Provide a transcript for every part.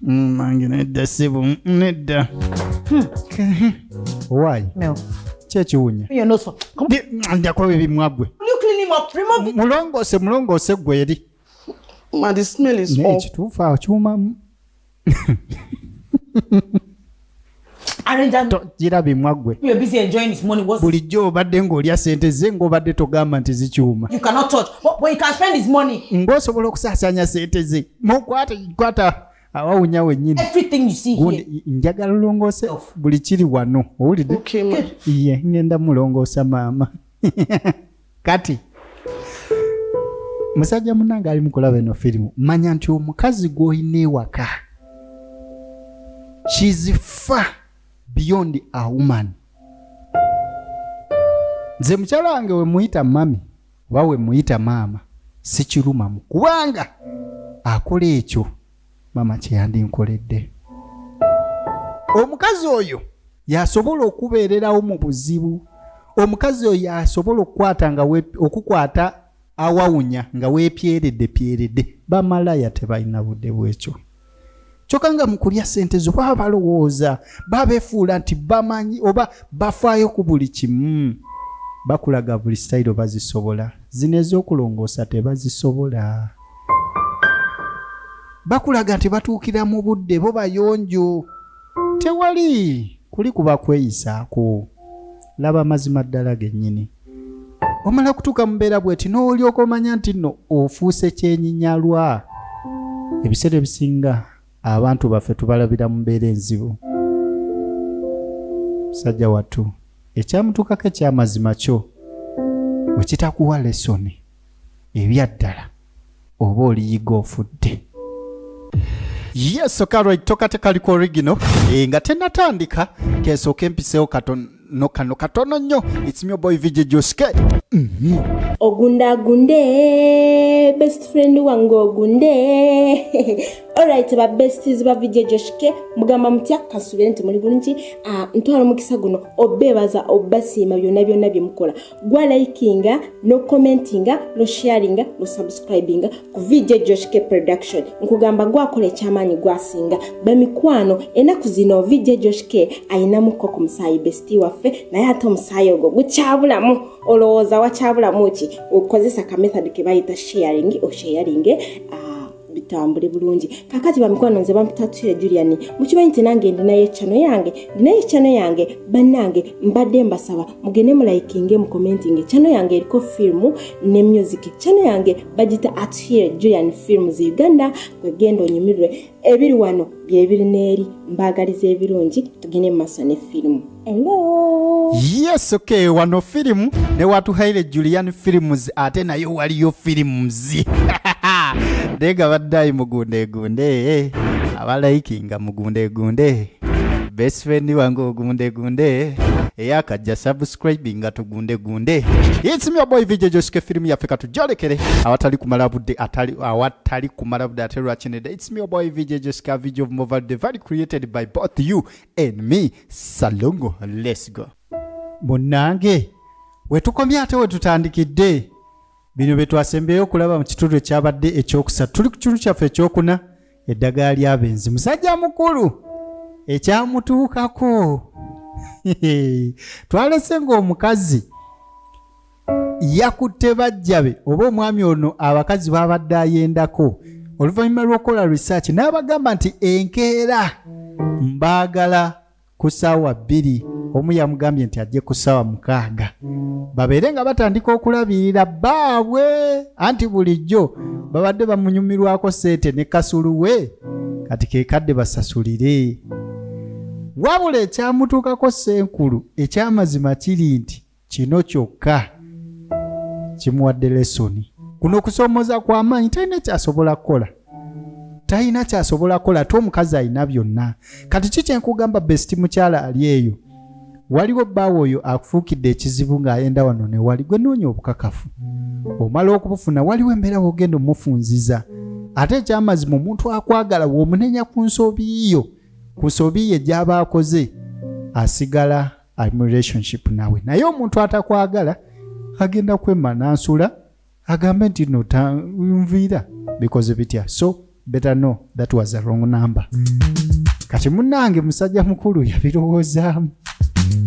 Mange nedda ssebo, nedda. Owaayi. Mel. Ki ekiwunya? Your nose for. Come Njako ebimwa gwe. on. Will you clean him up? Remove it. Mulongoose, mulongoose gwe eri. Ma, the smell is Naye awful. ekituufu awo kiwumamu. Arrange that. Gira bimwa gwe. You're busy enjoying his money. What's Bulijjo obadde ng'olya sente ze ng'obadde togamba nti zikyuma. You cannot touch. But you can spend his money. Ng'osobola okusaasaanya sente ze. Mukwate kwata awawunya wennyini. Everything you see here. Gundi njagala olongoose buli kiri wano, owulidde? Okay, ma. Ye ngenda mulongoosa maama. Kati musajja munange ali mukulaba eno firimu, manya nti omukazi gw'olina ewaka, she's far beyond a woman. Nze mukyala wange we muyita mummy oba we muyita maama sikirumamu, kubanga akola ekyo maama kyeyandinkoledde. Omukazi oyo yasobola okubeererawo mu buzibu. Omukazi oyo yasobola okukwata nga okukwata awawunya nga weepyeredde pyeredde. Bamalaya tebalina budde bwekyo. Kyokka nga mu kulya ssente zo baba balowooza, babeefuula nti bamanyi oba bafaayo ku buli kimu, bakulaga buli sitayiro bazisobola. Zino ez'okulongoosa tebazisobola. Bakulaga nti batuukira mu budde, bo bayonjo, tewali kuli kuba kweyisaako. Laba amazima ddala gennyini, omala kutuuka mu mbeera bweti n'olyoka omanya nti nno ofuuse kyenyinyalwa. Ebiseera ebisinga abantu baffe tubalabira mu mbeera enzibu. Musajja wattu ekyamutuukako ekyamazima kyo bwe kitakuwa lesson ebyaddala, oba oliyiga ofudde. Yes, alright, tokate kaliko original nga tenatandika kensooka empiseewo katono kano katono nnyo. It's your boy VJ Joske. Ogundagunde best friend wange ogunde. Alright, ba besties ba VJ Joshke, mugamba mutya? Kasubire nti muli bulungi. Ah, ntwala omukisa guno obeebaza, obasiima byonna byonna bye mukola. Gwa likinga, no commentinga, no sharinga, no subscribinga ku VJ Joshke Production, nkugamba gwakola ekyamaanyi, gwasinga. Bamikwano, ennaku zino VJ Joshke ayinamuko ku musaayi bestie waffe, naye ate omusaayi ogwo gukyabulamu. Olowooza wakyabulamu ki? Okozesa ka method ke bayita sharing, osharinge, ah, bitambule bulungi. Kakati bamikwano, nze bampita Julian. Mukimanyi nti nange ndinayo channel yange, ndinayo channel yange. Bannange, mbadde mbasaba mugende mulikinge, mucommentinge. Channel yange eriko firimu ne music. Channel yange bagita at here Julian Films Uganda. Gwegenda onyumirwe ebiri wano byebiri n'eri. Mbaagaliza ebirungi. Tugende mu maaso ne firimu. Hello. Yes, okay, wano firimu ne watuhaire Julian Films, ate nayo waliyo films, naye nga baddayi mugundegunde, abalikinga mugundegunde, best friend wange ogundegunde, eyakajja subscribe nga tugundegunde. It's me, your boy VJ Joshke. Firimu yaffe katujolekere awatali kumala budde, atali awatali kumala budde ate lwakinedde. It's me, your boy VJ Joshke, VJ of Mobile, the value created by both you and me. Salongo, let's go. Munnange, wetukomye ate wetutandikidde bino bye twasembyeyo okulaba mu kitundu ekyabadde ekyokusatu. Tuli ku kitundu kyaffe ekyokuna, eddagala ly'abenzi. Musajja mukulu ekyamutuukako, twalese ng'omukazi yakutte bajja be oba omwami ono abakazi babadde ayendako. Oluvannyuma lw'okukola research n'abagamba nti enkeera mbaagala ku ssaawa 2. Omu yamugambye nti ajje ku ssaawa 6 babeere nga batandika okulabirira baabwe, anti bulijjo babadde bamunyumirwako ssente ne kasulu we, kati kekadde basasulire. Wabula ekyamutuukako ssenkulu ekyamazima kiri nti kino kyokka kimuwadde lesson. Kuno okusoomooza kw'amaanyi, talina kyasobola kukola, talina kyasobola kukola, ate omukazi alina byonna. Kati ki kyenkugamba, bestie mukyala ali eyo, waliwo bbaawe oyo akufuukidde ekizibu ng'ayenda wano ne wali, gwe noonya obukakafu. Omala okubufuna, waliwo embeera w'ogenda omufunziza. Ate ekyamazima, omuntu akwagala w'omunenya ku nsobi yo, ku nsobi ye gy'aba akoze, asigala ali mu relationship nawe. Naye omuntu atakwagala agenda kwema nansula agambe nti no nviira bikoze bitya. So Better know that was a wrong number. Kati munnange musajja mukulu yabirowoozaamu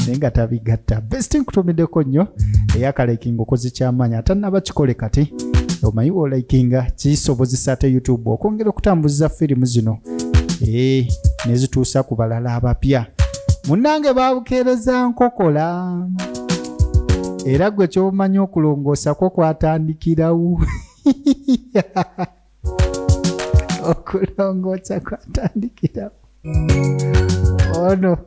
naye nga tabigatta. Best nkutumiddeko nnyo eyakalekinga, okoze kyamaanyi. Atannaba kikole kati omanyi wolikinga kisobozesa ate YouTube okwongera okutambuza firimu zino ee nezituusa ku balala abapya. Munnange babukeereza nkokola, era gwe kyomanyi okulongoosa kwo kwatandikirawo, okulongoosa kwatandikirawo. Ono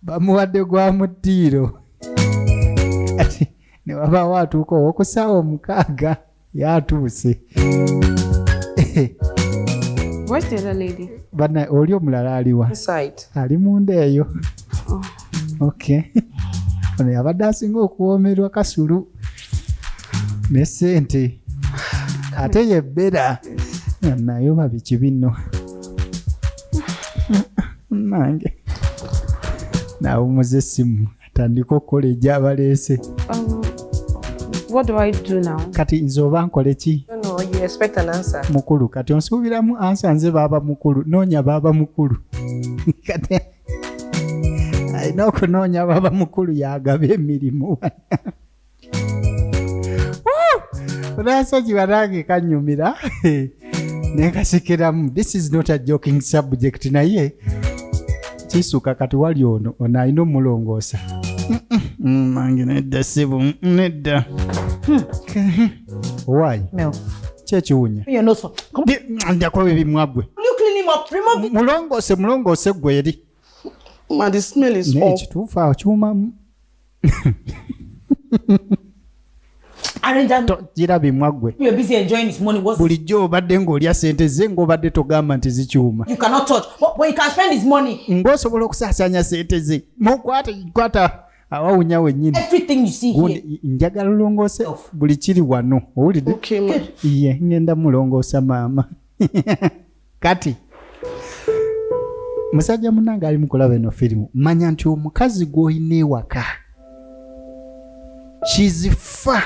bamuwadde gwa muddiiro, kati ne wabaawo atuuka owokusaawa 6 yatuuse. Where's the other lady? Bana, oli omulala aliwa? Inside. Ali munda eyo. Okay, ono yabadde asinga okuwoomerwa kasulu ne sente, ate yebbera naye oba biki bino nange nawumuza essimu atandika okukola egyabaleese. What do I do now? Kati nze oba nkole ki? No, no, you expect an answer. Mukulu, kati onsuubiramu answer? Nze baaba mukulu, noonya baaba mukulu. Kati alina okunoonya baaba mukulu yagaba emirimu. Olwasoki banange kanyumira nenkasekeramu. This is not a joking subject, naye kisuka. Kati wali ono, ono alina omulongoosa. Nange nedda sibu, nedda. Owaayi. Mel. Kyekiwunya. Your nose for. Come on. Njakuba ebimwa gwe. Will you clean him up? Remove it. Mulongoose, mulongoose gwe eri. Ma, the smell is Naye off. ekituufu awo kiwumamu. Arrange and Gira bimwa gwe. you're busy enjoying his money. What's Bulijjo obadde ng'olya sente ze, ng'obadde togamba nti zikyuma. You cannot touch. But he can spend his money. Ng'osobola okusaasaanya sente ze. Mukwata, kwata awawunya wennyini. Everything you see here. Gundi njagala olongoose buli kiri wano, owulidde? Okay, ma. Ye ngenda mulongoosa maama. Kati musajja munange ali mukulaba eno firimu, manya nti omukazi gw'olina ewaka, she's far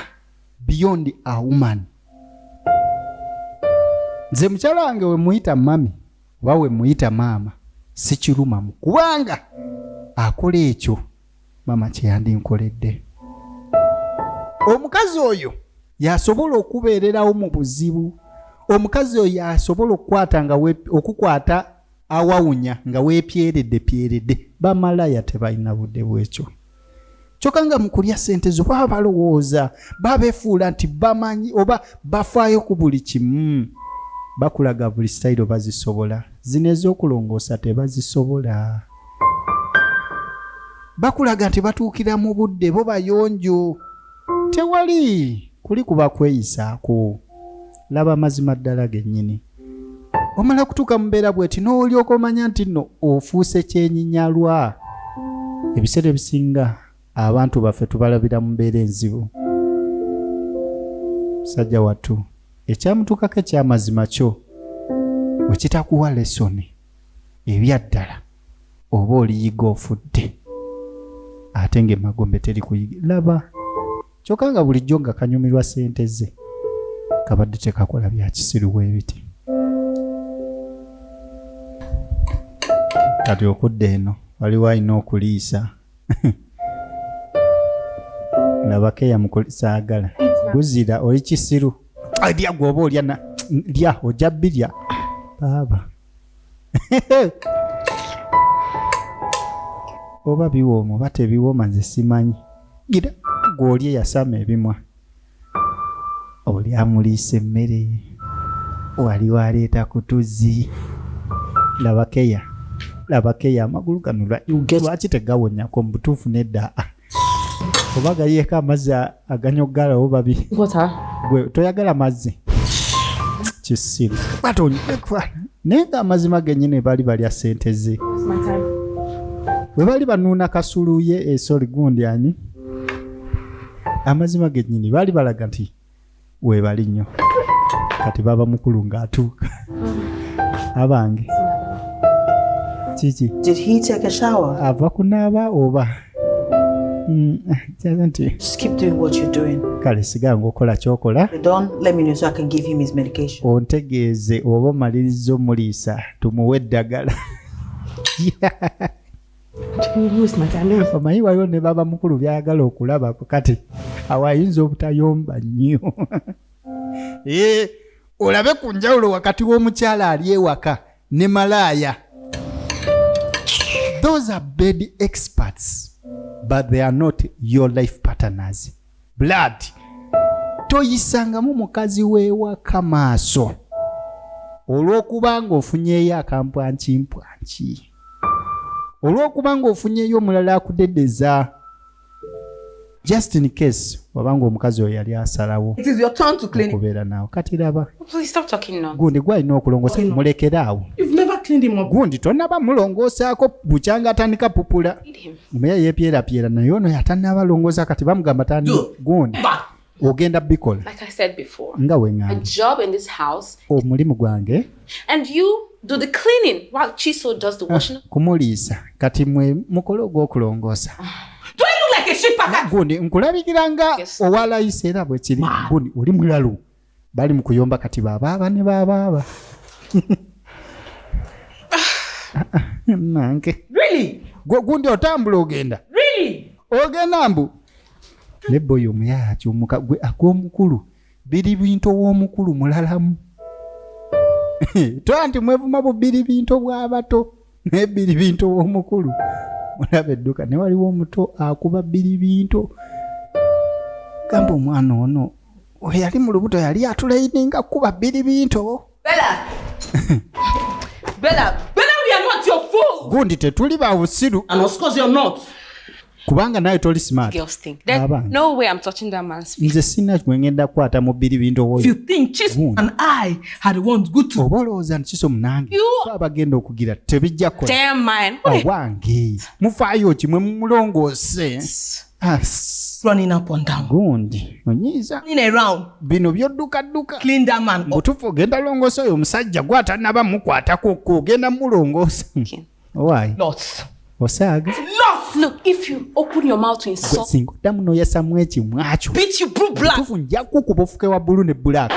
beyond a woman. Nze mukyala wange we muyita mami oba we muyita maama sikirumamu, kubanga akola ekyo maama kyeyandinkoledde. Omukazi oyo yasobola okubeererawo mu buzibu. Omukazi oyo yasobola okukwata nga okukwata awawunya nga weepyeredde pyeredde. Bamalaya tebalina budde bwekyo. Kyokka nga mu kulya sente zo baba balowooza, babeefuula nti bamanyi oba bafaayo ku buli kimu, bakulaga buli sitayiro bazisobola. Zino ez'okulongoosa tebazisobola. Bakulaga nti batuukira mu budde, bo bayonjo, tewali kuli kuba kweyisaako. Laba amazima ddala gennyini, omala kutuuka mu mbeera bweti n'olyoka omanya nti nno ofuuse kyenyinyalwa. Ebiseera ebisinga abantu baffe tubalabira mu mbeera enzibu. Musajja wattu ekyamutuukako ekyamazima kyo wekitakuwa lesson ebyaddala, oba oliyiga ofudde, ate ng'emagombe teri kuyiga. Laba kyokka nga bulijjo nga kanyumirwa ssente ze, kabadde tekakola bya kisiru bwe biti. Kati okudda eno waliwo alina okuliisa. Labako eyamukusaagala guzira. Oli kisiru. Ah, lya gwe oba olya lya ojja birya baaba oba biwooma oba tebiwooma, nze simanyi. Gira gw'oli eyasama ebimwa. Oli amuliisa emmere, waliwo aleeta ku tuzzi. Laba keya, laba keya amagulu gano lwaki tegawonyako mu butuufu? Nedda. Ah. Oba gayieko amazzi aganyogala oba bi Water. Gwe toyagala mazzi, kisiru. Naye nga amazima gennyini baali balya ssente ze. It's my time. Bwe bali banuuna kasulu ye esoli gundi ani, amazima gennyini baali balaga nti weebali nnyo. Kati baba mukulu ng'atuuka abange kiki? Did he take a shower? Ava kunaaba oba? Kyaza nti Just keep doing what you're doing. Kale sigala ng'okola kyokola. You're done, let me know so I can give him his medication. Ontegeeze oba omaliriza omuliisa tumuwe eddagala. Omanyi waliwo ne baba mukulu byayagala okulabako, kati awo ayinza obutayomba nnyo. Eh, olabe ku njawulo wakati w'omukyala ali ewaka ne malaaya. Those are bed experts, but they are not your life partners. Blood, toyisangamu mukazi w'ewaka maaso olw'okuba ng'ofunyeeyo akampwankimpwanki, olw'okuba ng'ofunyeeyo omulala akudedeza, just in case wabanga omukazi oyo yali asalawo It is your turn to clean. okubeera naawe. Kati raba. Please stop talking now. Gundi gwalina okulongoosa, mulekere awo. You've never cleaned him up. Gundi tonaba mulongoosaako bukyanga atandika pupula. Need him. Omeya yeepyerapyera naye ono yatanaba longoosa, kati bamugamba tani gundi ogenda bikola. Like I said before, Nga a weŋŋamba job in this house, omulimu gwange and you do the cleaning while Chiso does the washing. Kumuliisa, kati mwe mukole ogw'okulongoosa. Do I look like a shit packer? Gundi nkulabikira nga Yes. owalayisa era bwe kiri. Gundi oli mulalu, bali mu kuyomba kati babaaba ne babaaba nange. Really? Gwe gundi otambula ogenda. Really? Ogenda mbu ne boyi omuyaaya akyumuka gwe ag'omukulu biri bintu ow'omukulu mulalamu toa nti mwevuma bubiri bintu bw'abato naye biri bintu ow'omukulu mulaba edduka ne waliwo omuto akuba biri bintu gamba omwana ono we yali mu lubuto yali atulayininga kuba biri bintu. Bella! Bella! Bella, we are not your fool! Gundi tetuli ba busiru. And of course you're not. Kubanga nawe toli smart. Girls think. There's Abange. no way I'm touching that man's feet. Nze sina gwe ngenda kukwata mu biri bintu If you owoyo. think Chiso Gundi. and I are the ones good to Oba olowooza nti kiso munange You- fe abagenda okugira tebijja kukola. Damn mine. What Owange mufaayo ki mwe mumulongoose. Ah, running up and down, gundi onyiiza. Running around, Bino byoddukadduka. clean that man up. Mbutuufu ogenda longoosa oyo omusajja gwatanaba mukwatako ko ogenda mulongoosa owaayi. Lots. Osaaga. Lots! Look, if you open your mouth to Gwe insult, singa oddamu n'oyasamu ekimwakyo Beat you blue black! tufu nja kukuba ofuke wa bbulu ne bbulaaka.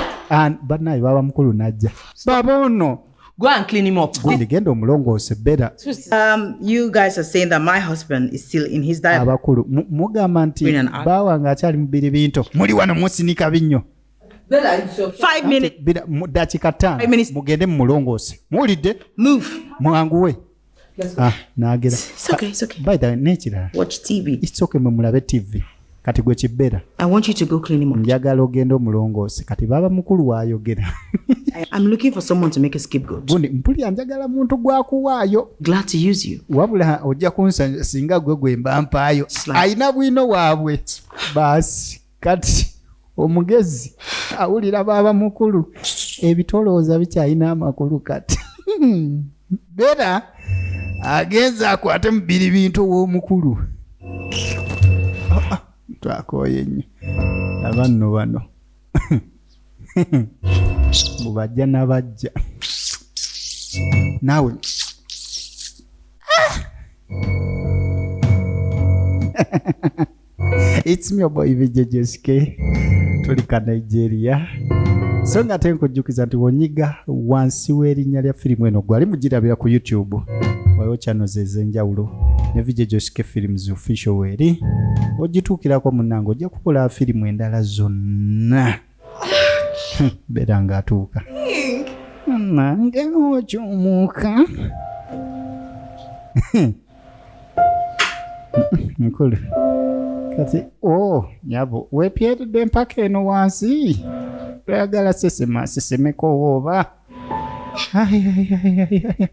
Bannaye baba mukulu najja baba ono. Go and clean him up. Gundi genda omulongoose bera. You guys are saying that my husband is still in his diaper. Abakulu mugamba nti Bring an art. baawange akyali mubiri binto muli wano musinika binnyo. Bella, it's your 5 minutes. Mu ddakiika 5 5 minutes. mugende mumulongoose, muwulidde? Move. Mwanguwe. Ah, nagera. It's okay, it's okay. By the way, n'ekirala. Watch TV. It's okay, mwe mulabe TV, kati gwe kibbera. I want you to go clean him up. Njagala ogende omulongoose, kati baba mukulu waayogera. I'm looking for someone to make a scapegoat. Gundi mpulira njagala muntu gwakuwaayo. Glad to use you. Wabula ojja kunsanyusa singa gwe gwe mba mpaayo. Slap. Ayina bwino waabwe baasi, kati omugezi awulira baaba mukulu ebitolooza bikyalina amakulu, kati bera agenza akwate mubiri bintu ow'omukulu. Ah, ah, twakooye nnyo aba nno bano mubajja nabajja naawe. It's me, your boy VJ Joske. Tuli ka Nigeria. So nga ate nkujjukiza nti wonyiga wansi w'erinnya lya firimu eno gwali mugirabira ku YouTube. Waliwo channels ez'enjawulo ne VJ Joske Films Official weeri. Ogituukirako munnange ojja kukola firimu endala zonna. Beera ng'atuuka. Nange okyumuka. Nkulu. Kati o nyabo weepyeredde empaka eno wansi toyagala sesema sesemeko oba. Ai, ai, ai, ai, ai.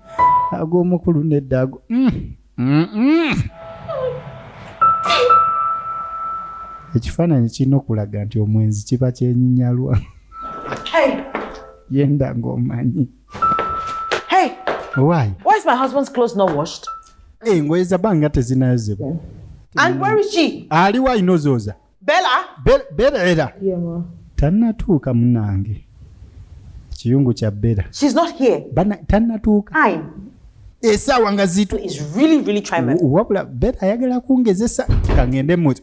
Ag'omukulu nedda ago. Ekifaananyi kirina okulaga nti omwenzi kiba kyenyinyalwa. Hey! Yenda ng'omanyi. Hey! Owaayi. Why is my husband's clothes not washed? Engoye za banga tezinayozebwa. And where is she? Aliwo alina ozooza. Bella? Bera tannatuuka munange, kiyungu kya Bera. She's not here. Bana tannatuuka. Time. Esaawa nga zitu Is really, really trying my Wabula Bera ayagala kungezesa, kangende mu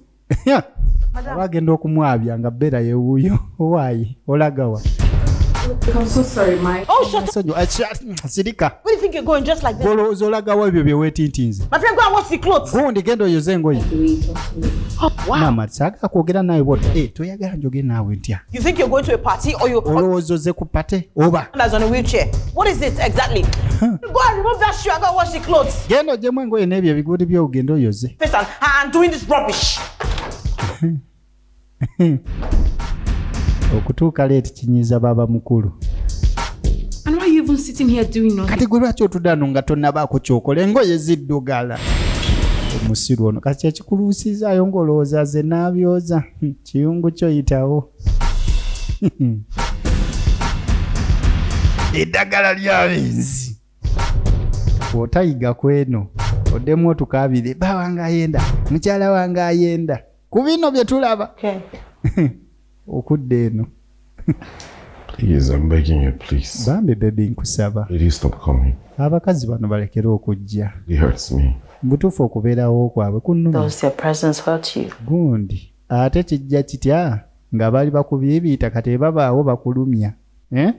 aba agenda okumwabya nga Bera yewuuyo. Owaayi, olagawa? I'm so sorry, Mike. Oh, shut up. Sonyiwa, sirika. Where do you think you're going just like this? Golowooza olagawa ebyo bye weetintinze? My friend, go and wash the clothes. Gundi, genda oyoze engoye. The way you talk to me. Maama, saagala kwogera naawe bwotyo. Eh, toyagala njogere naawe ntya? You think you're going to a party or you or Olowooza oze ku party oba that's on a wheelchair? What is it exactly? Go and remove that shoe and go and wash the clothes. Genda ogyemu engoye n'ebyo ebigundi byo, ogende oyoze. Face and doing this rubbish. Okutuuka late kinyiiza baba mukulu. And why are you even sitting here doing nothing? Kati gwe lwaki otudde ano nga tonnabaako kyokola? Engoye ziddugala. Omusiru ono kati ekikuluusizaayo ng'olowooza ze naabyoza. Kiyungu kyoyitawo eddagala lyabenzi bw'otayiga kweno oddemu otukaabire, ba wange ayenda, mukyala wange ayenda ku bino bye tulaba okudda eno. Please, I'm begging you, please. Bambi baby, nkusaba. Ladies, stop coming. Abakazi bano balekere okujja. It hurts me. Butuufu okubeerawo kwabwe kunnuma. Does their presence hurt you? Gundi, ate kijja kitya nga bali bakubiibiita, kati ebabaawo bakulumya, eh?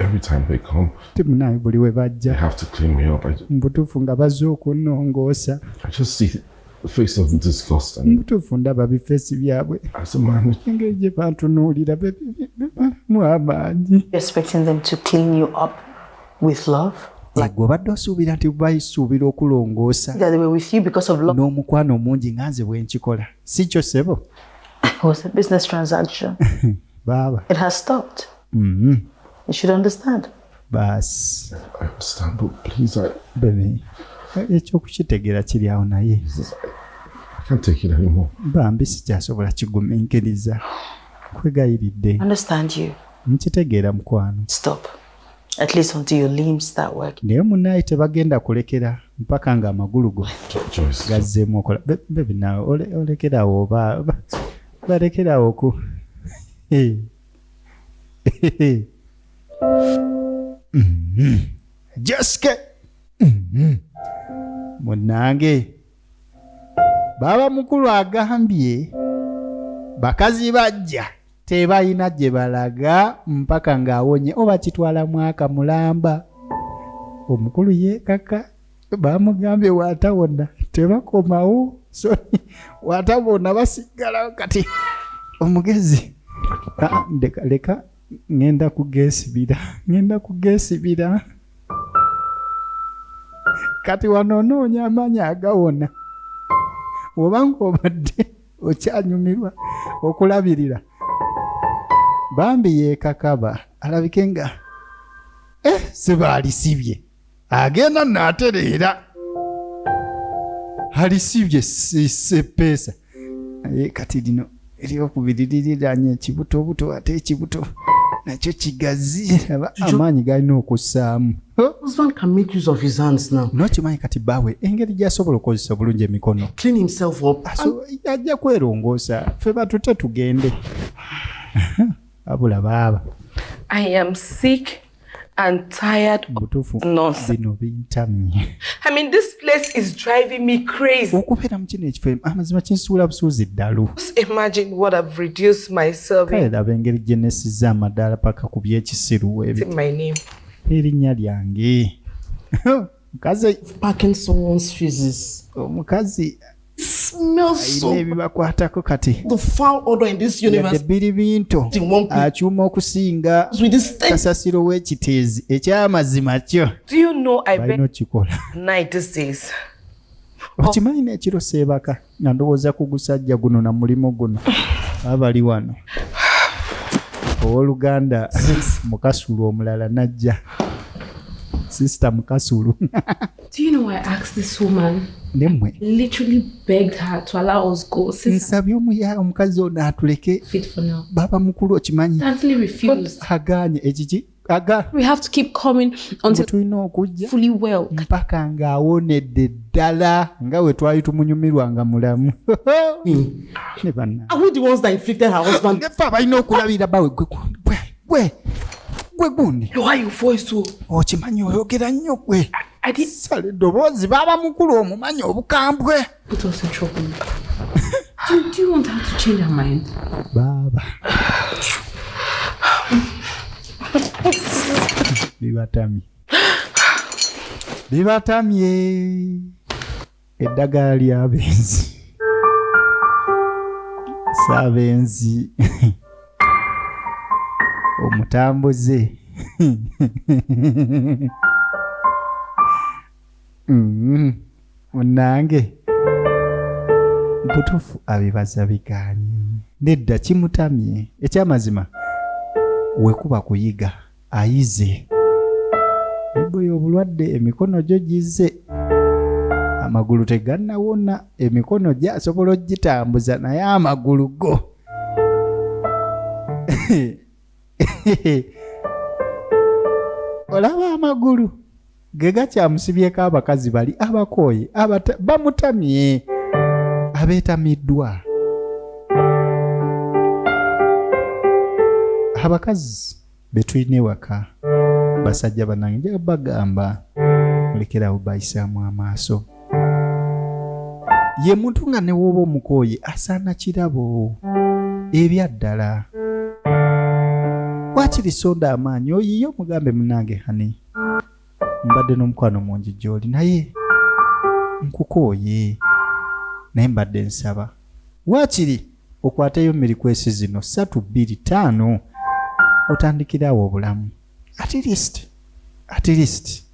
Every time they come, Timunaye buli we they bajja have to clean me up. Mubutuufu nga bazze okunnongoosa. I just see the face of disgust and Mubutuufu ndaba bi face byabwe, as a man, engeri gye bantunuulira bemalamu amaanyi. You're expecting them to clean you up with love? Gwe obadde osuubira nti bayisuubira okulongoosa That they were with you because of love? n'omukwano omungi nga nze bwe nkikola? Si kyo, ssebo. It was a business transaction. Baaba. It has stopped. You should understand. Baasi. I understand, but please, Baby, ekyokukitegeera kiri awo, naye I can't take it anymore. Bambi sikyasobola kigumiikiriza, kwegayiridde. Understand you. Nkitegeera, mukwano. Stop. At least until your limbs start working. Naye munaaye tebagenda kulekera mpaka nga amagulu go Joyce, gazzeemu okola. Baby, naawe olekerawo oba balekerawo ku Joske. Munnange, baba mukulu agambye bakazi bajja tebalina gye balaga mpaka ng'awonye, oba kitwala mwaka mulamba. Omukulu yeekaka, bamugambye waatawona tebakomawo, so waatawona basigalawo. Kati omugezi, ah, leka, leka ŋŋenda kugeesibira, ŋŋenda kugeesibira. Kati wano onoonya amaanyi agawona, obanga obadde okyanyumirwa okulabirira. Bambi yeekakaba alabike nga eh, sebaalisibye agenda naatereera, alisibye sepeesa. Naye kati lino eryokubiri liriranye ekibutobuto, ate ekibuto nakyo kigazi, aba amaanyi galina okussaamu. Husband can make use of his hands now. Nokimanyi kati baawe engeri gy'asobola okukozesa obulungi emikono. Clean himself up. So, ajja kwerongoosa, ffe batute tugende. Abula baaba. I am sick and tired of Butuufu nonsense. bino bintamye. I mean, this place is driving me crazy. Okubeera mu kino ekifo, amazima kinsuula busuuzi ddalu. Just imagine what I've reduced myself Kale laba engeri gye nessizza amadaala paka ku byekisiru ebyo. in my name. Erinnya lyange mukazi. Packing someone's feces. Omukazi Smells so alina ebibakwatako kati. The foul odor in this Yadde universe. biri binto In one place. akyuma okusinga With this thing. kasasiro w'ekiteezi ekyamazima kyo. Do you know I Balina beg okikola. night these days? Okimanyi n'ekiro seebaka nga ndowooza ku gusajja guno na mulimu guno. Baba bali wano, owooluganda Mukasulu omulala najja, sister Mukasulu. Do you know I asked this woman? Nemmwe. Literally begged her to allow us go since Nsabye omukazi ono atuleke. I'm fit for now. Baba mukulu, okimanyi Instantly refused. aganye ekiki aga. We have to keep coming until Tulina okujja fully well. mpaka ng'awonedde ddala nga we twali tumunyumirwa nga mulamu ne banna. Are we the ones that inflicted her husband? Ffe abalina okulabira bawe? Gwe gwe gwe gwe gundi. Lower your voice, oh. Okimanyi oyogera nnyo gwe. Sala eddoboozi baaba mukulu omumanyi obukambwe. Put us in trouble. Do you want her to change her mind? Baaba bibatamye, bibatamye. Eddagala ly'abenzi, saabenzi omutambuze. Munnange butuufu abibaza biganye nedda, kimutamye. Ekyamazima wekuba kuyiga ayize eboyo obulwadde, emikono gyo gize, amagulu tegannawona. Emikono gyasobola ogitambuza naye amagulu go olaba amagulu ge gakyamusibyeko. Abakazi bali abakooye bamutamye, abeetamiddwa abakazi betulina ewaka. Basajja bannange, nja bagamba mulekerawo bayisaamu amaaso. Ye muntu nga ne wooba omukooye asaana kirabo ebyaddala. Wakiri sonda amaanyi oyiye omugambe, "Munange honey, mbadde n'omukwano mungi gy'oli naye nkukooye, naye mbadde nsaba waakiri okwateyo mirikwesi zino 3 2 5 otandikirawo obulamu." At least, at least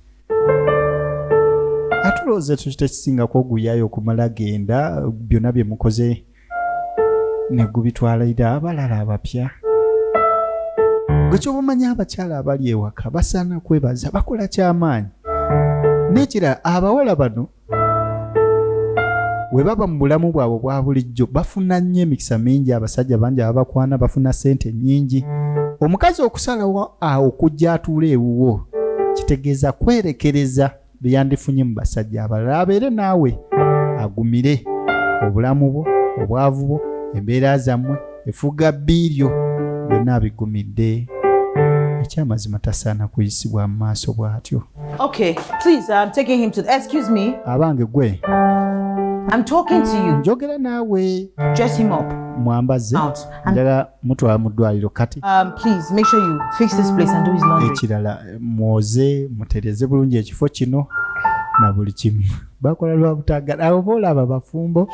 atulowooza ekyo tekisingako oguyayo okumala genda byonna bye mukoze ne gubitwalira abalala abapya. Gwe kyoba omanyi, abakyala abali ewaka basaana kwebaza, bakola kyamaanyi. N'ekirala, abawala bano we baba mu bulamu bwabwe obwa bulijjo bafuna nnyo emikisa mingi, abasajja bangi ababakwana, bafuna ssente nnyingi. Omukazi okusalawo awo okujja atuula ewuwo kitegeeza kwerekereza bye yandifunye mu basajja abalala, abeere naawe agumire obulamu bwo, obwavu bwo, embeera zammwe, efuga bbiiryo byonna abigumidde. Ekyamazima tasaana kuyisibwa mu maaso bw'atyo. Okay, please, I'm taking him to. Excuse me. Abange gwe. I'm talking to you. Njogera naawe. Dress him up. Mwambaze. Out. And Njagala mutwala mu ddwaliro kati. Please make sure you fix this place and do his laundry. Ekirala, mwoze, mutereze bulungi ekifo kino na buli kimu. Bakola lwa butagala. Abo boolaba bafumbo,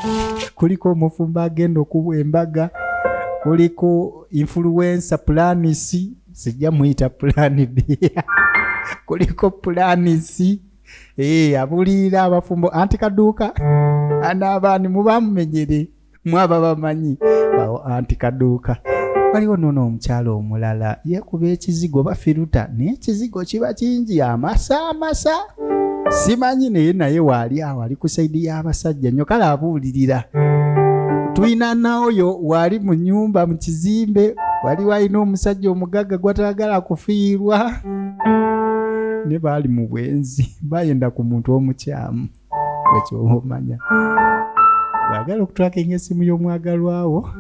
kuliko omufumbo agenda okuwa embaga, kuliko influencer Plan C, sijja muyita Plan B, kuliko Plan C. Abuulirira abafumbo anti kaduuka anaabaani muba mumenyere mwaba bamanyi bawo anti kaduuka. Waliwo noono omukyalo omulala yeekuba ekizigo bafiruta, naye ekizigo kiba kingi, amasa amasa simanyi, naye waali awo ali ku side y'abasajja nnyo. Kale abuulirira. Tulina n'oyo waali mu nnyumba mu kizimbe, waliwo alina omusajja omugagga gwatayagala kufiirwa, ne baali mu bwenzi, bayenda ku muntu omukyamu. Ekyoba omanya bwagala okutrackinga essimu y'omwagalwawo,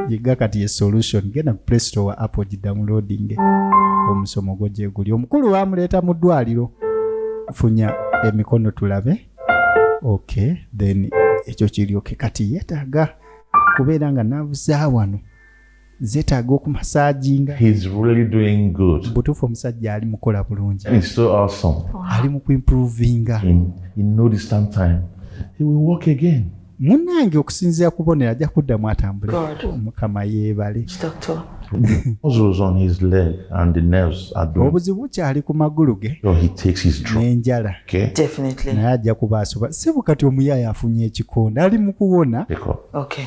yiga kati ye solution. Genda ku Play Store app ogidownloading, omusomo gwo gye guli. Omukulu bamuleeta mu ddwaliro. Funya emikono tulabe. Okay, then ekyo kiryoke. Kati yeetaaga kubeera nga naavu wano zeetaaga okumassaginga. He's really doing good. Butuufu omusajja ali mukola bulungi. He's so awesome. Ali mu kuimprovinga. In no distant time, he will walk again. Munnange, okusinziira ku bonera ajja kuddamu atambule. God. Mukama yeebale. Doctor. The muscles on his leg and the nerves are doing. Obuzibu bukyali ku magulu ge So he takes his drug. n'enjala. Okay. Definitely. Naye ajja kuba asoba sibu. Kati omuyaaya afunye ekikonda, ali mu kuwona. Pick up. Okay.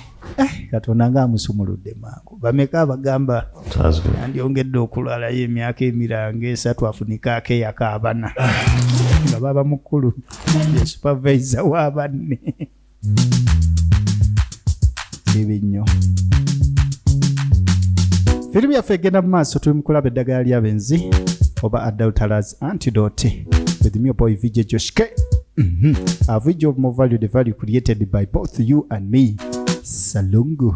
Katonda ng'amusumuludde mangu. Bameka abagamba That's good. yandyongedde okulwalayo emyaka emiranga 3 afunike akeyako abana nga baba mukulu ye supervisor w'abanne. Kibi nnyo. Firimu yaffe egenda mu maaso. Tuli mu kulaba eddagala ly'abenzi oba Adulterers Antidote with me, your boy VJ Joshke. A video of more value, the value created by both you and me. Salungu.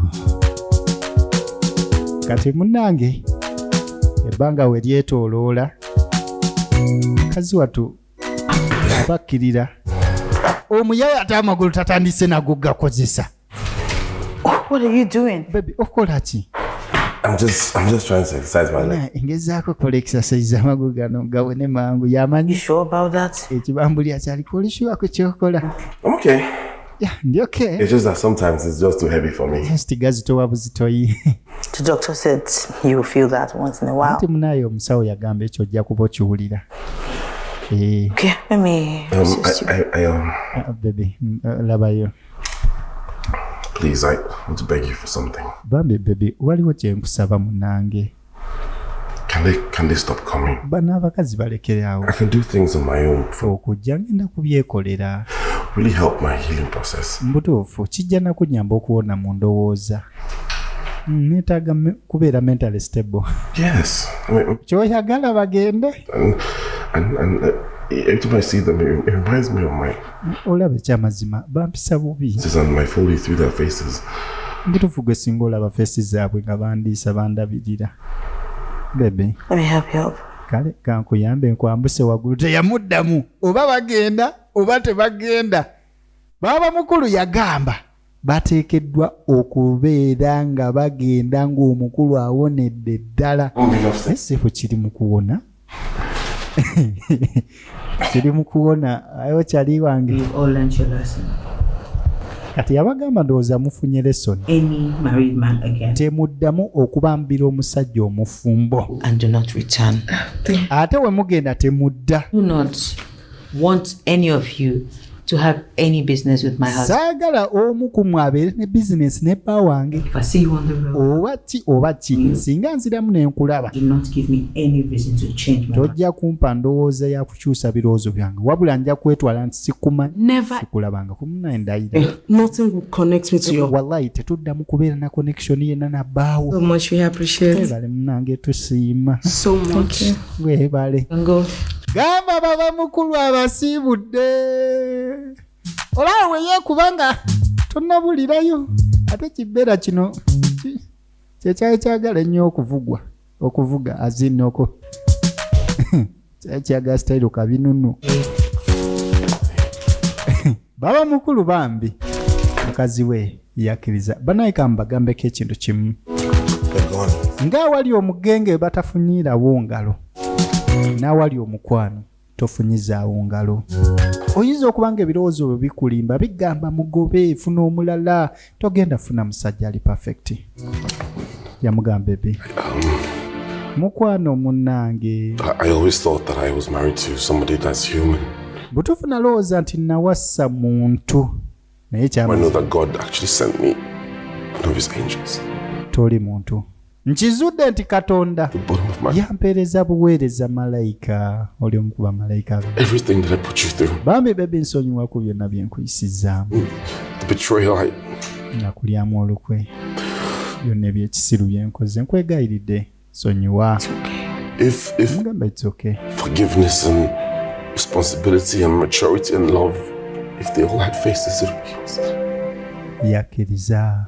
Kati munnange ebbanga we lyetooloola, mukazi wattu Bakkirira omuyaya ate amagulu tatandise nago gakozesa. What are you doing? Baby, okola ki? I'm just trying to exercise my leg. Na, ngezaako kola exercise amagulu gano gawone mangu yamanyi. You sure about that? Ekibambuli akyaliko oli sure ku kyokola? I'm okay. Yeah, ndi okay. It's just that sometimes it's just too heavy for me. Just gazitowa buzitoyi. The doctor said you will feel that once in a while. Anti munaye omusawo yagamba ekyo ojja kuba okiwulira. Eh, Okay, let me assist you. I ah, baby, labayo. Please, I want to beg you for something. Bambi baby, waliwo kye nkusaba munange. Can they stop coming? Bano abakazi balekere awo. I can do things on my own. For Okujja ngenda kubyekolera. really help my healing process. Mbutuufu kijja nakunyamba okuwona mu ndowooza. Neetaaga kubeera mentally stable. Yes. I mean, Kyoyagala bagende. and every time I see them, it reminds me of my Olaba ekyamazima bampisa bubi. sisters and my folly through their faces. Mbutuufu gwe singa olaba face zaabwe nga bandiisa bandabirira. Baby. Let me help you up. Kale kankuyambe nkwambuse waggulu. Teyamuddamu oba bagenda oba tebagenda. Baaba mukulu yagamba bateekeddwa okubeera nga bagenda ng'omukulu awonedde ddala. Naye sebo kiri mu kuwona, kiri mu kuwona ayo kyali wange. You've all learned your lesson. Kati yabagamba ndowooza mufunye lesson. Any married man again. Temuddamu okubambira omusajja omufumbo. And do not return. Ate we mugenda temudda. Do not want any of you to have any business with my husband. Saagala omu ku mmwe abeere ne bizinesi ne bba wange. If I see you on the road, Oba ki oba ki singa nziramu ne nkulaba, do not give me any reason to change my mind. Tojja kumpa ndowooza ya kukyusa birowoozo byange wabula nja kwetwala nti sikumanyi. Never. Sikulabanga kumunaye ndayira. Nothing will connect me to your. Wallahi tetuddamu kubeera na connection yenna nabbaawo. So much we appreciate. Webale munange tusiima. So much. Webale. Go. Gamba baba mukulu abasiibudde olaba weyeekubanga tonnabulirayo ate kibeera kino kyekyali kyagala ennyo okuvugwa okuvuga azinoko kyali kyagala sitayiro kabinunu. Baba mukulu bambi mukazi we yakkiriza. Banaye kambagambeko ekintu kimu. They're gone. Ng'awali omugenge batafunyirawo ngalo n'awali omukwano tofunyizaawo ngalo. Oyinza okuba nga ebirowoozo bwe bikulimba bigamba mugobe funa omulala togenda funa musajja ali perfect. Yamugamba baby mukwano munnange. I always thought that I was married to somebody that's human. Butuufu nalowooza nti nawassa muntu naye I know kyamazima that God actually sent me one of his angels. Toli muntu nkizudde nti Katonda The bottom of my yampeereza buweereza malayika oli omu ku bamalayika be. Everything that I put you through, Bambi baby nsonyiwa ku byonna bye nkuyisizaamu. The betrayal, I Nakulyamu olukwe byonna ebyekisiru byenkoze nkwegayiridde sonyiwa. If Mugamba it's okay. forgiveness and responsibility and maturity and love, if they all had faces, it would be yours. Yakkiriza.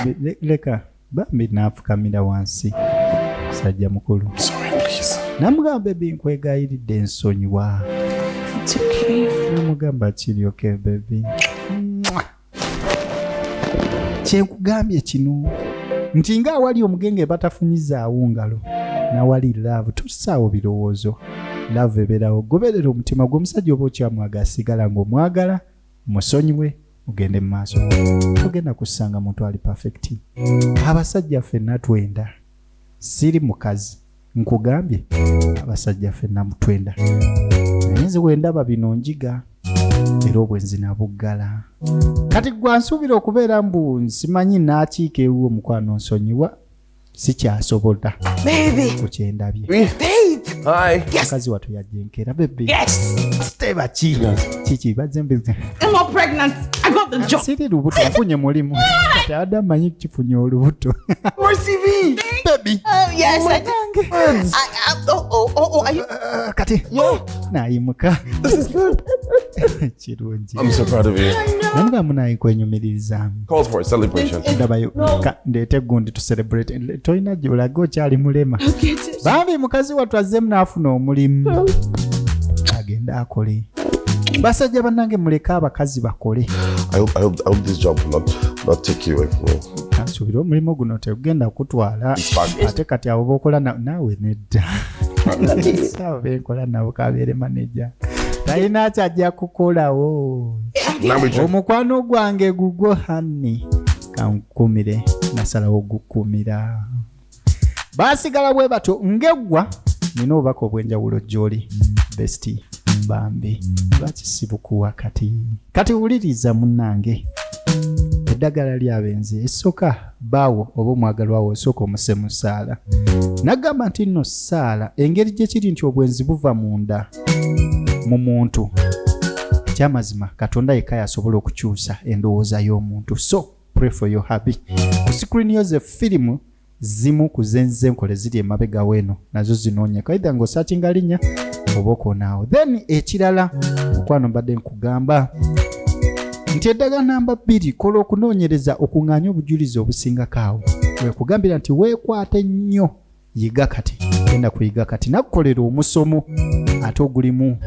Baby, leka bambi n'afukamira wansi musajja mukulu. Sorry, please. Namugamba baby nkwegayiridde nsonyiwa. It's okay. Namugamba kiri okay baby. Mwah. Kyenkugambye kino nti ng'awali omugenge batafunyizaawo ngalo nawali love tossaawo birowoozo love ebeerawo goberera omutima gw'omusajja oba okyamwagala sigala ng'omwagala musonyiwe mugende mu maaso togenda kusanga muntu ali perfect. Abasajja ffenna twenda siri mukazi nkugambye abasajja ffenna mutwenda naye nze bwe bino njiga era obwenzi nabuggala kati gwa nsuubira okubeera mbu nsimanyi naakiika ewuwo omukwano nsonyiwa sikyasobola Baby. ku kyendabye. Babe. Hi. Mukazi wattu yajja enkeera baby. Yes. Teba ki kiki bazze mbize. I'm not pregnant. I got the job. Siri lubuto nfunye mulimu kati abadde amanyi kifunye olubuto. More CV. Baby. Oh, yes. I, oh, are you? Kati nayimuka. This is good. Kirungi. I'm so proud of you. Namuga munaye kwenyumirizaamu. Calls for a celebration. Ndabayo ndeete gundi tu celebrate tolina gyolaga okyali mulema. Bambi mukazi wattu azzeemu n'afuna omulimu. Agende akole. Basajja bannange, muleke abakazi bakole. I hope this job will not take you away from me. Nsuubira omulimu guno tegugenda kutwala. Ate kati abo bokola naawe nedda, abo benkola nabo, kabeere maneja talina kyajja kukolawo. Omukwano gwange gugwo hani, kankumire, nasalawo gukumira. Basigala bwe batyo ng'eggwa. Nina obubaka obw'enjawulo gy'oli, bestie. Bambi, lwaki sibukuwa kati? Kati wuliriza munnange, eddagala lyabenzi esooka baawo oba omwagalwawo osooka omuse mu ssaala. Nagamba nti nno ssaala, engeri gye kiri nti obwenzi buva munda mu muntu, ekyamazima Katonda yekka yasobola okukyusa endowooza y'omuntu. So pray for your hubby. Ku screen yo ze firimu zimu ku zenze nkole ziri emabega weeno, nazo zinoonyeko either ng'osearchinga linnya oba okoonaawo. Then ekirala, mukwano, mbadde nkugamba nti eddagala namba 2, kola okunoonyereza okuŋŋaanye obujulizi obusingako. Awo wekugambira nti weekwate nnyo. Yiga kati, genda kuyiga kati, nakukolera omusomo ate ogulimu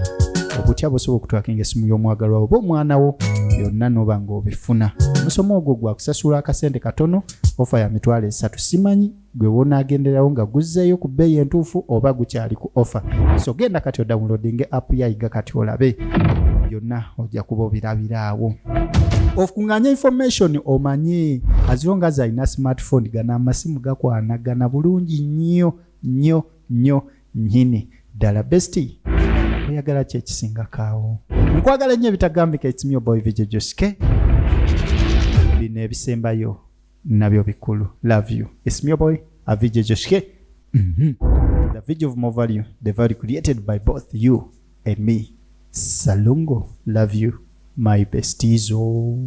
obutya busobola okutrackinga essimu y'omwagalwa oba omwana wo, byonna noba ng'obifuna. Omusomo ogwo gwakusasula akasente katono, offer ya 30,000. Simanyi gwe wonaagenderawo nga guzzeeyo ku bbeeyi entuufu oba gukyali ku offer. So genda kati odownloadinge app ya Yiga Kati olabe byonna, ojja kuba obirabiraawo. Okuŋŋaanya information omanye, as long as alina smartphone, gano amasimu gakwanagana bulungi nnyo nnyo nnyo nnyini ddala. Bestie, oyagala ki ekisingakaawo? Nkwagala nnyo ebitagambika. It's me, your boy VJ Joske. Bino ebisembayo nabyo bikulu. Love you. It's me, your boy VJ Joske. The video of more value, the value created by both you and me. Salongo, love you, my bestizo.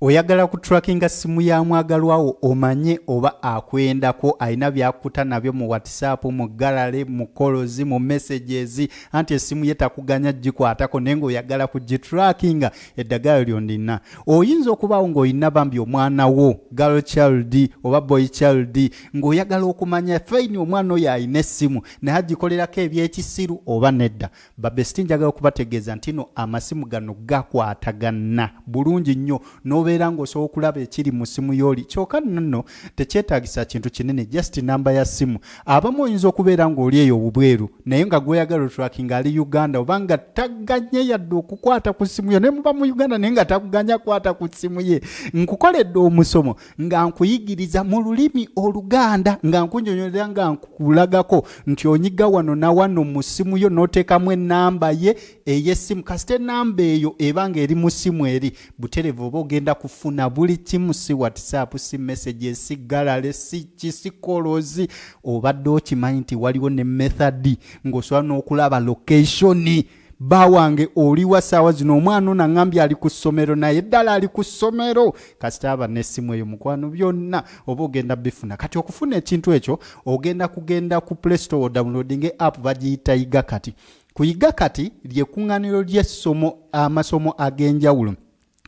Oyagala kutrackinga simu ya mwagalwawo omanye oba akwendako, alina byakuta nabyo mu WhatsApp, mu gallery, mu calls, mu messages, anti essimu ye takuganya gikwatako, naye ng'oyagala kugitrackinga, eddagala lyo ndina. Oyinza okubaawo ng'olina bambi omwana wo girl child oba boy child, ng'oyagala okumanya fine omwana oyo alina essimu naye agikolerako ebyekisiru oba nedda. Babestie, njagala okubategeeza nti no amasimu gano gakwatagana bulungi nnyo, n'obeera ng'osobola okulaba ekiri mu simu y'oli. Kyokka nno tekyetaagisa kintu kinene, just namba ya simu. Abamu oyinza okubeera ng'oli eyo obubweru, naye nga gweyagala otrackinga ali Uganda, oba nga tagaanye yadde okukwata ku simu yo, naye muba mu Uganda naye nga takuganya kwata ku simu ye. Nkukoledde omusomo nga nkuyigiriza mu lulimi Oluganda, nga nkunyonyolera, nga nkulagako nti onyiga wano na wano mu simu yo n'oteekamu enamba ye ey'essimu. Kasita enamba eyo eba ng'eri mu simu eri buterevu, oba ogenda kufuna buli kimu, si WhatsApp, si messages, si gallery, si ki, si calls. Obadde okimanyi nti waliwo ne method ng'osobola n'okulaba location bawange oliwa saawa zino? Omwana ono aŋŋambye ali ku ssomero, naye ddala ali ku ssomero? Kasita aba n'essimu eyo, mukwano, byonna oba ogenda bifuna. Kati okufuna ekintu ekyo, ogenda kugenda ku Play Store, odownloadinge app bagiyita Yiga Kati. Kuyiga Kati lyekuŋŋaaniro ly'essomo, amasomo ag'enjawulo.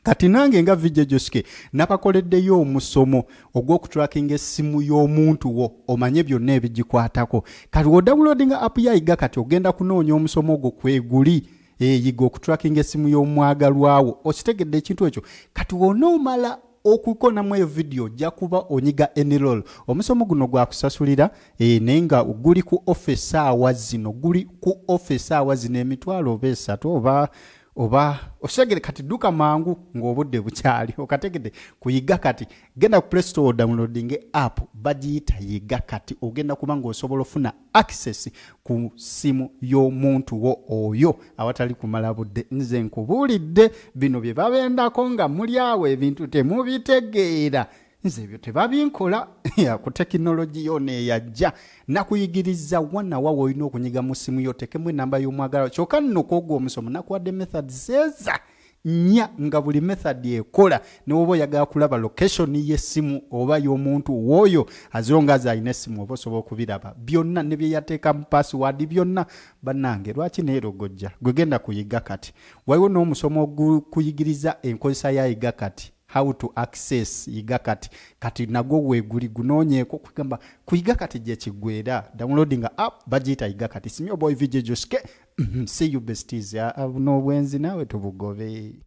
Kati nange nga VJ Joske nabakoleddeyo omusomo ogw'okutrackinga essimu y'omuntu wo omanye byonna ebigikwatako. Kati wodownloadinga app ya Yiga Kati, ogenda kunoonya omusomo ogwo kweguli, yiga okutrackinga essimu y'omwagalwawo. Okitegedde ekintu ekyo? Kati wonoomala okukonamu eyo vidiyo, ojja kuba onyiga enroll. Omusomo guno gwakusasulira, naye nga guli ku offer essaawa zino, guli ku offer essaawa zino, emitwalo oba esatu oba okitegere. Kati dduka mangu ng'obudde bukyali. Okategedde? Kuyiga Kati, genda ku Play Store, downloading app bagiyita Yiga Kati. Ogenda kuba ng'osobola ofuna access ku ssimu y'omuntu wo oyo awatali kumala budde. Nze nkubuulidde bino bye babendako nga muli awo, ebintu temubitegeera. Nze ebyo tebabinkola ku tekinologi yona eyajja. Nakuyigiriza wanawa woolina okunyiga mu ssimu yo otekemu enamba y'omwagalwa. Kyokka nno kwogwo omusomo nakuwadde methods eza nnya, nga buli method ekola, ne woba oyagala kulaba location y'essimu oba y'omuntu w'oyo, as long as alina essimu, oba osobola okubiraba byonna, ne bye yateekamu password byonna. Bannange, lwaki neerogojja? Gwe genda kuyiga Kati. Waliwo n'omusomo ogukuyigiriza enkozesa ya Yiga Kati. How to access Yiga Kati. Kati nagwo weeguli, gunoonyeeko kugamba kuyiga kati gye kiggwera. Downloading app bagiyita Yiga Kati. Simyo boy VJ Joshke. See you, besties. Ah, ah, buno obwenzi naawe tubugobe.